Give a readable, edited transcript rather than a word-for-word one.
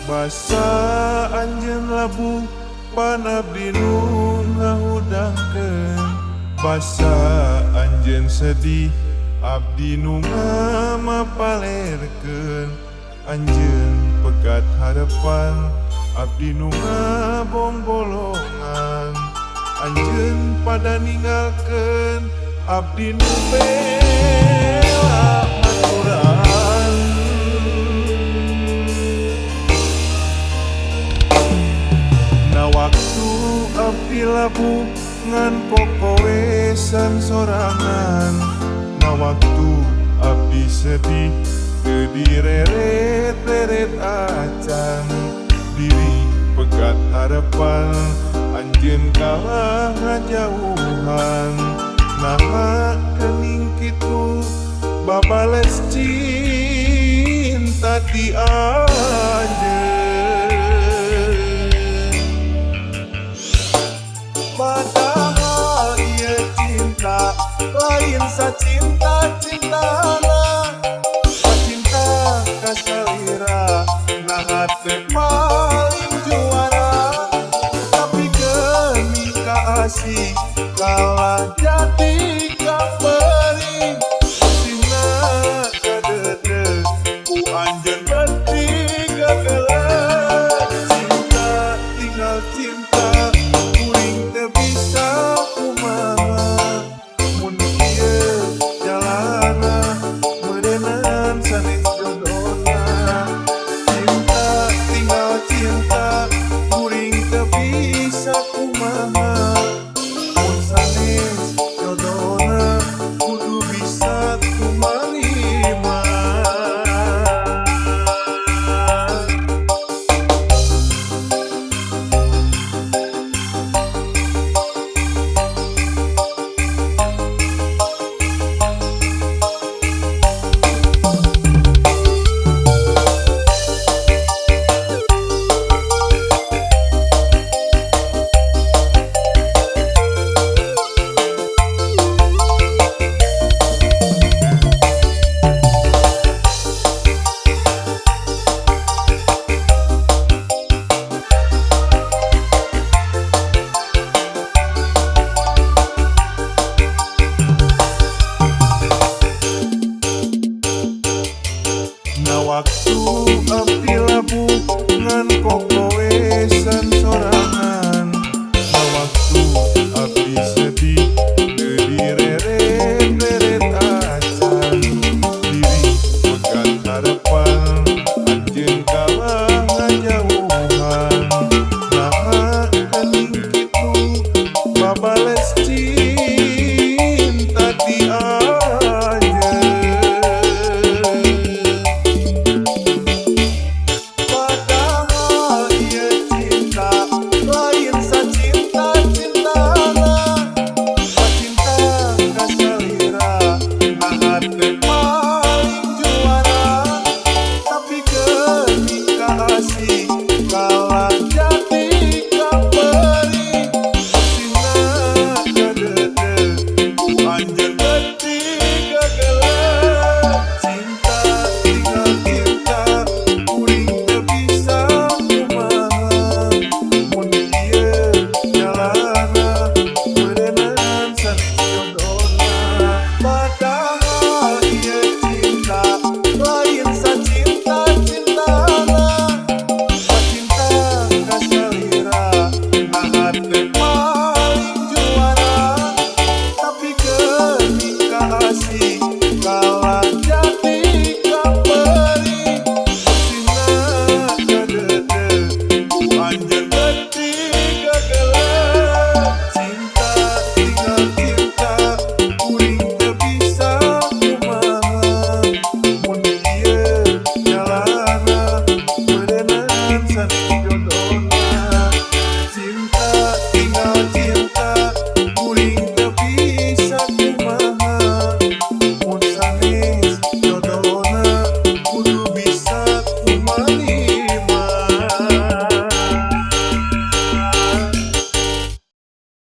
Basa anjeun labuh pan abdi nu ngahudangkeun. Basa anjeun sedih abdi nu ngamapalerkeun. Anjeun pegat harapan abdi nu ngabongbolongan. Anjeun pada ninggalkeun abdi nu bela maturan. Na waktu abdi labuh ngan pokoesan sorangan. Na waktu abdi sedih teu direret-reret acan. Diri pegat harapan anjeun kalah ngajauhan. Naha geuning kitu babales cinta ti anjeun. Padahal ieu cinta lain sacinta-cintana. Sacinta ka salira naha teu paling juara. Tapi geuning kaasih kalah